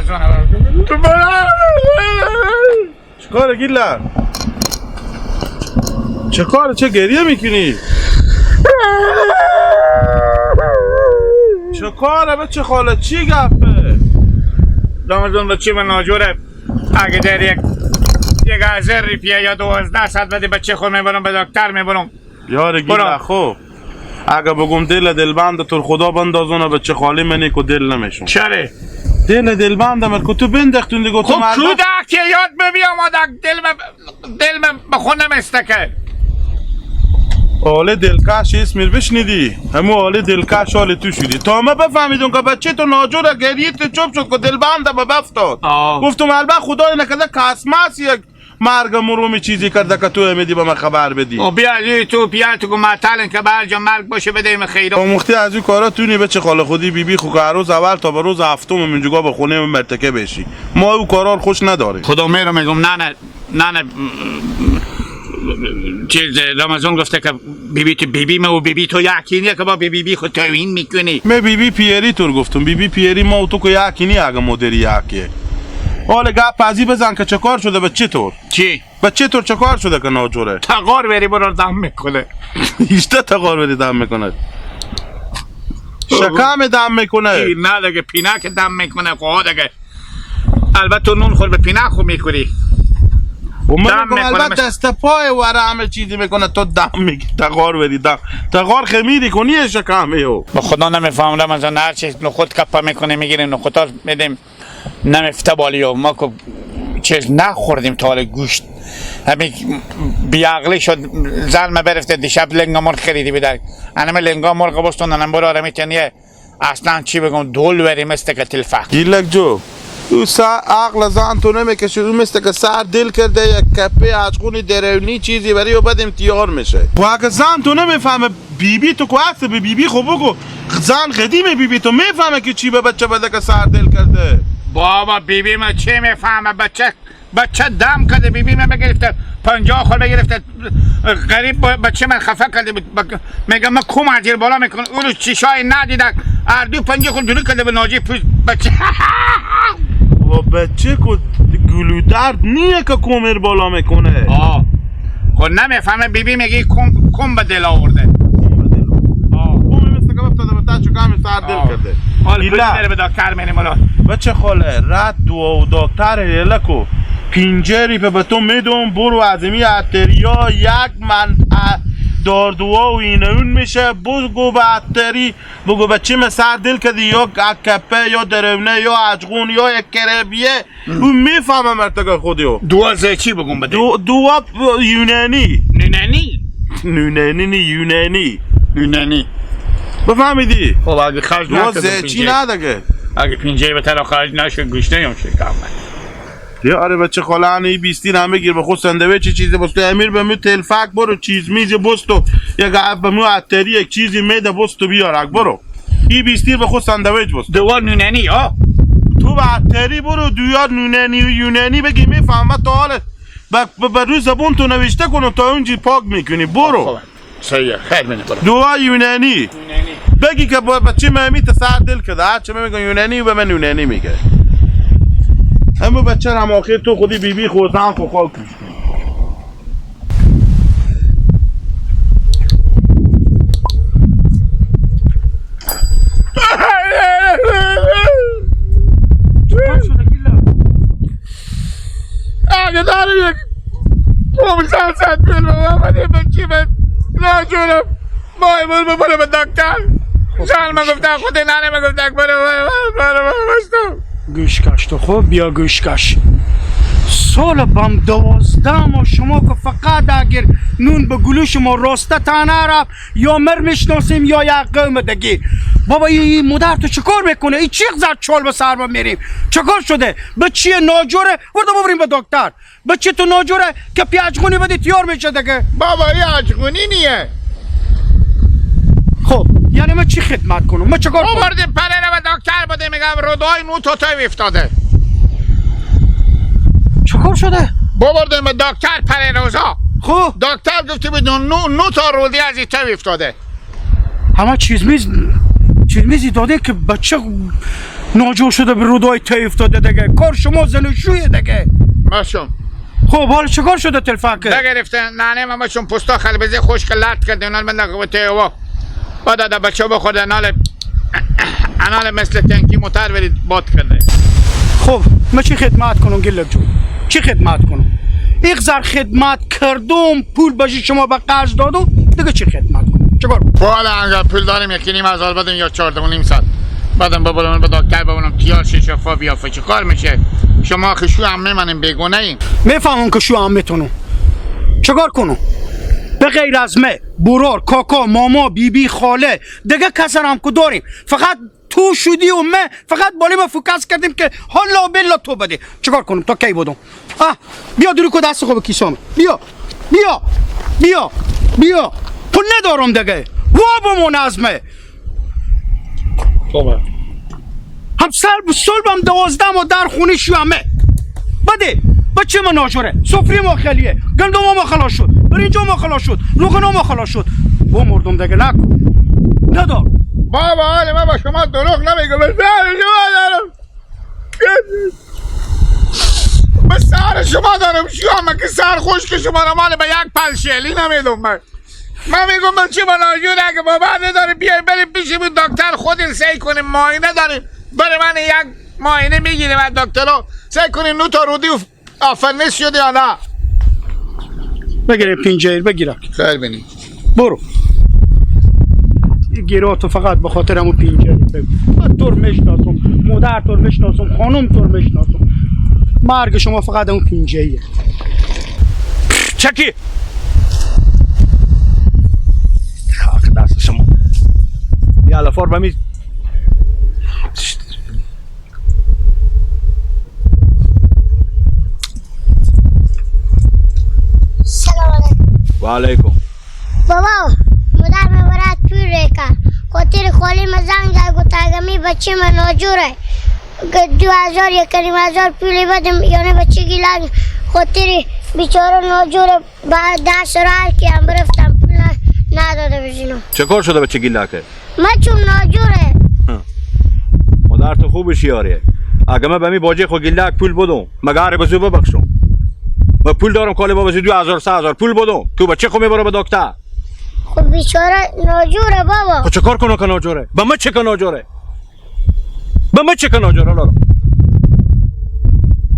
رمضان. چیکار گیلا؟ چه کاره؟ چه گریه میکنی؟ چه کاره بچه خاله؟ چی گپه؟ رمضان بچه من ناجوره. اگه در یک 1000 روپیه یا 1200 بده بچه خود میبرم به دکتر میبرم. یار گیلا خب اگه بگم دل دلبند تو خدا بندازونه بچه خالی منی که دل نمیشون. چره؟ دل دلبند من که تو بندختون دیگه. خب کودک که یاد ببیام آدک دل من به خود نمیستکه. آله دلکش اسمیر بشنیدی؟ همو آله دلکش آله تو شدی تا ما بفهمیدون که بچه تو ناجوره گریت چوب شد که دلبند به بفتاد. گفتم البته خدای نکرده کسمس یک مرگ مرومی چیزی کرده که تو امیدی به من خبر بدی. او بیا تو بیا تو معطلن که برجا مرگ باشه بدیم خیره. آموختی از این کارا تونی بچه خاله خودی بیبی بی خو که روز اول تا به روز هفتم اینجوگا به خونه مرتکه بشی. ما او کارا خوش نداریم. خدا میرم میگم نه نه نه نه چیز رمضان گفته که بیبی تو بیبی ما و بیبی تو یکی نیه که با بیبی بی خود توهین میکنی. من بیبی پیری تور گفتم بیبی پیری ما و تو که یکی نی اگه مدری یکیه. حالا گپ ازی بزن که چه کار شده به چه طور؟ چی؟ به چه طور چه کار شده که ناجوره؟ تقار بری برو دم میکنه. ایشته تقار بری دم میکنه. شکم دم میکنه. نه دیگه پینک دم میکنه خب دیگه. البته تو نون خور به پینک خو میخوری. و من میگم البته دست پای وره همه چیزی میکنه تو دم میگی تقار بری دم تقار خمیری کنی شکمه او. با خدا نمیفهمم رمضان هر چیز نخود کپا میکنه میگیریم نخودا میدیم نمیفته بالی و ما که چیز نخوردیم تا حالا گوشت همین بیعقلی شد زن ما برفته دیشب لنگا مرغ خریدی بوده انم لنگا مرغ بستون انم برو آرمی تنیه اصلا چی بگم دول بریم مثل که تلفه گیلک جو او سر عقل زن تو نمیکشه او مثل که سر دل کرده یک کپه عجقونی درونی چیزی برای او بعد امتیار میشه و اگه زن تو نمیفهمه بیبی تو که هست به بیبی خب بگو زن قدیم بیبی تو میفهمه که چی به بچه بده که سر دل کرده. بابا بیبی ما چه میفهمه بچه دم کرده بیبی من بگرفته 50 خور بگرفته غریب بچه من خفه کرده میگم من کوم از بالا میکنه اونو چشای ندیده اردو 50 خور درو کرده به ناجی پوست بچه. و بچه که گلو درد نیه که کومر بالا میکنه. آه خب نمیفهمه بیبی میگه کم به دل آورده. کوم مثل که افتاده به تچو کم سر دل کرده. حالا بره به دکتر میریم حالا. بچه خاله رد دو و دکتر هلکو پینجری به تو میدم برو از می عطریا یک من داردوا و اینه اون میشه بگو به عطری بگو بچه من سر دل کردی یا کپه یا درونه یا عجغون یا یک کربیه اون میفهمه مرتکه خودیو. دوا چی بگم بده؟ دوا یونانی. یونانی؟ یونانی نی یونانی. یونانی. بفهمیدی؟ خب اگه خرج نکردم چی نه دیگه اگه پینجه به طرف خرج نشه گوش نیم شکم. یا آره بچه خاله انی بیستین هم بگیر به خود ساندویچ چیزی بستو امیر به می تلفک برو چیز میز بستو یک به مو عطری یک چیزی میده بستو بیار برو ای بیستین به خود ساندویچ بستو. دوار نوننی ها تو به عطری برو دویار نوننی و یونانی بگی میفهمه تا حال به روی زبون تو نوشته کنم تا اونجی پاک میکنی برو. صحیح خیر منه برو. دوا یونانی بگی که بچه مهمی سر دل کرده هر چه میگن یونانی به من یونانی میگه. همو بچه هم آخر تو خودی بیبی خوزن خو خاک میشی. اگه دارم یک 500 میلیون بده بچه من ناجورم مای برو برو به دکتر زن من گفتم خود ننه من گفتم برو برو برو برو گوش کش تو خوب بیا گوش کش سال بام 12 ما شما که فقط اگر نون به گلو شما راسته تنه رفت یا مر میشناسیم یا یک قوم دیگه. بابا این مادر تو چیکار میکنه؟ این چی زد چال به سر ما میریم؟ چیکار شده؟ به چیه ناجوره؟ ورده ببریم به دکتر. به چی تو ناجوره که پیاجخونی بدی تیار میشه دیگه. بابا این عجخونی نیه. خب یعنی من چی خدمت کنم؟ من چیکار کنم؟ بردیم پره رو به دکتر بده میگم رودای نو تو تای افتاده. چیکار شده؟ ببردیم به دکتر پره روزا. خب دکتر گفته بود نو تا رودی از این تای افتاده. همه چیز میز چیز میزی داده که بچه ناجور شده به رودای تی افتاده دیگه. کار شما زنشویه دیگه. ماشم خب حالا چیکار شده تلفک؟ نگرفته نانه ما چون پستا خلبزه خشک لط کرده اونال من نگفته و بعد دا بچه بخورده انال مثل تنکی موتر برید باد کرده. خب ما چی خدمت کنم گلک جون؟ چی خدمت کنم؟ یک زر خدمت کردم پول باشی شما به قرض دادم دیگه چی خدمت کنم؟ چیکار کنم؟ بالا انگار پول داریم 1,500 بدیم یا 4,500 بعدم ببرم به دکتر ببینم تیار شه شفا بیافه چه کار میشه. شما که شو عمه منیم بیگونه ایم. میفهمم که شو عمه تونم. چیکار کنم؟ به غیر از مه برار کاکا ماما بیبی بی خاله دیگه کس هم که داریم فقط تو شدی و مه فقط بالی ما focus کردیم که حالا بلا تو بده. چیکار کنم تا کی بودم؟ بیا درو کو دست خوب کیسام. بیا بیا بیا بیا پول ندارم دیگه. وا بمون از مه. بابا هم سلبم 12 ما در خونه شوامه بده بچه ما ناجوره سفری ما خلیه گندم ما خلاص شد برنج ما خلاص شد روغن ما خلاص شد با مردم دیگه نکن ندار بابا. حال من با شما دروغ نمیگم. به سر شما دارم، به سر شما دارم. شما که سر خوش که شما را مال به یک پل شلی نمیدم. من میگم بچه ما ناجوره اگه بابا نداره بیای بریم پیش دکتر خودت سعی کنیم معاینه داریم. برای من یک معاینه میگیریم از دکترها سعی کنیم نو تا رودی آفرنس شده یا نه. بگیره پینجیر بگیرم خیر بینی برو گیراتو فقط به خاطر همون پینجیر بگو. من تو رو میشناسم، مادر تو رو میشناسم، خانم تو رو میشناسم. مرگ شما فقط اون پینجیه. چکی خاک دست شما یالا فور بمی سلام علیکم. و علیکم. بابا مادر من برات پول ریکا خاطر خالی من زنگ زد گفت اگه می بچه من ناجوره 2000 1,500 پول بدم یعنی بچه گیلان خاطر بیچاره ناجوره بعد دست را که هم رفتم پول نداده بزینم. چه کار شده بچه گیلاکه؟ من چون ناجوره. مادر تو خوبش یاریه. اگه من به می باجه خو گیلاک پول بدم مگر بزو ببخشم. من پول دارم کاله بابا 2000 3000 پول بدم تو بچه خو میبره به دکتر. خب بیچاره ناجوره بابا. خب چه کار کنه که ناجوره؟ به من چه که ناجوره؟ به من چه که ناجوره لالا؟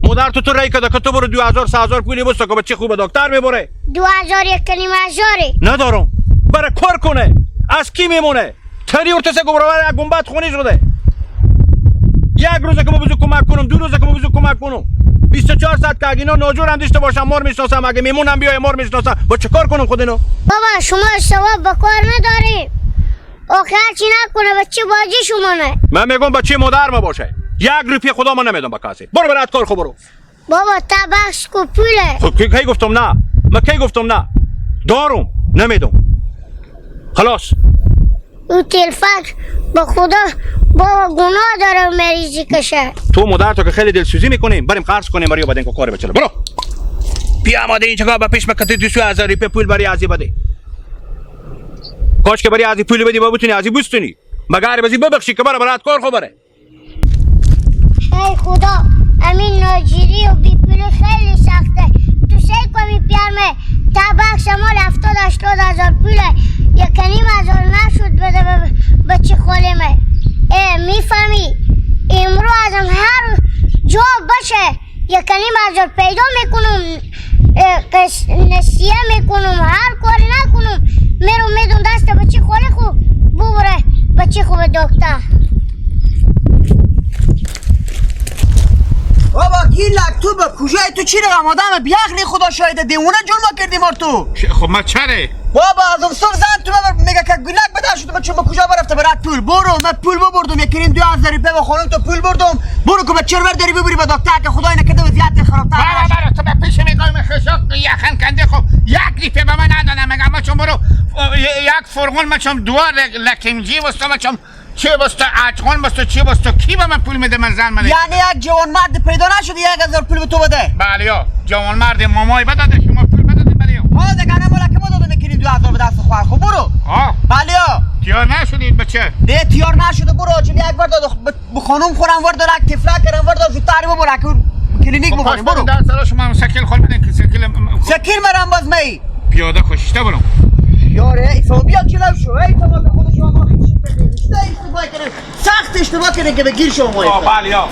مادر تو رای کده که تو برو 2000 3000 پولی بسته که بچه خوب به دکتر میبره. 2000 1,500 ندارم. برای کار کنه از کی میمونه؟ تری ارتسه گبرابر یک گنبد خونی شده. یک روزه که ما بزو کمک کنم، 2 روزه که ما بزو کمک کنم، 24 ساعت که اگه اینا ناجور هم داشته باشم مار میشناسم، اگه میمونم بیای مار میشناسم. با چه کار کنم خود اینو؟ بابا شما ثواب به کار نداریم. آخه هرچی نکنه بچه باجی شما. من میگم بچه مادر ما باشه. 1 روپیه خدا ما نمیدم به کسی. برو برات کار خو برو. بابا تا بخش کو پوله. خب کی گفتم نه؟ من کی گفتم نه؟ دارم نمیدم. خلاص. او تلفک به خدا بابا گناه داره مریضی کشه. تو مادر تو که خیلی دلسوزی میکنیم بریم قرض کنیم برای بعد اینکه کار بچله. برو بیا آماده این چیکار با پیش مکتی 200,000 روپیه پول برای ازی بده. کاش که برای ازی پول بدی با بتونی ازی بستونی مگر بزی ببخشی که برای برات کار خو بره. ای خدا امین ناجیری و بی پول خیلی سخته. تو سعی کنی پیرمه تا بخش مال 70-80 هزار پوله 1,500 نشد بده بچه خالیمه. میفهمی امرو ازم هر جا باشه 1,500 پیدا میکنم، نسیه میکنم، هر کاری نکنم میرم میدم دست بچه خالی خوب ببره بچه خوب دکتر. بابا گیلک تو به کجای تو چی رقم آدم بیعقلی خدا شاهده دیوونه جور ما کردی مار تو. خب ما چره؟ بابا از صبح زن تو میگه که گیلک بده شد بچه به کجا برفته برات پول. برو من پول ببردم 1,500 روپیه به خانم تو پول بردم. برو که بچه رو برداری ببری به دکتر که خدای نکرده وضعیت خرابتر. برو برو تو به پیش میگم خشاک یخن کنده. خب 1 روپیه به من ندادم میگم ما چون برو یک فرغون ما چون دوار لکمجی واسه ما چون چه بسته عطقان بسته چه بسته کی به من پول میده من زن منه؟ یعنی یک جوان مرد پیدا نشده 1000 پول به تو بده؟ بله یا جوان مرد مامای بداده شما پول بداده بله یا. ها دیگه نه مالا که ما داده میکنیم 2000 به دست خواهر. خب برو. آه بله یا تیار نشدید بچه؟ نه تیار نشده برو چون یک ورداد خانم خورم ورداد یک تفلا کردم ورداد زودتر ببر که کلینیک ببریم برو. در سرا شما هم سکل خود بدین که سکل سکیل مرم باز می پیاده خوشیشته برو. یاره ایسا بیا جلو شو ای تو که خود شما ما خیلی اشتباه کردیم، سخت اشتباه کردیم که به گیر شما. بله یا.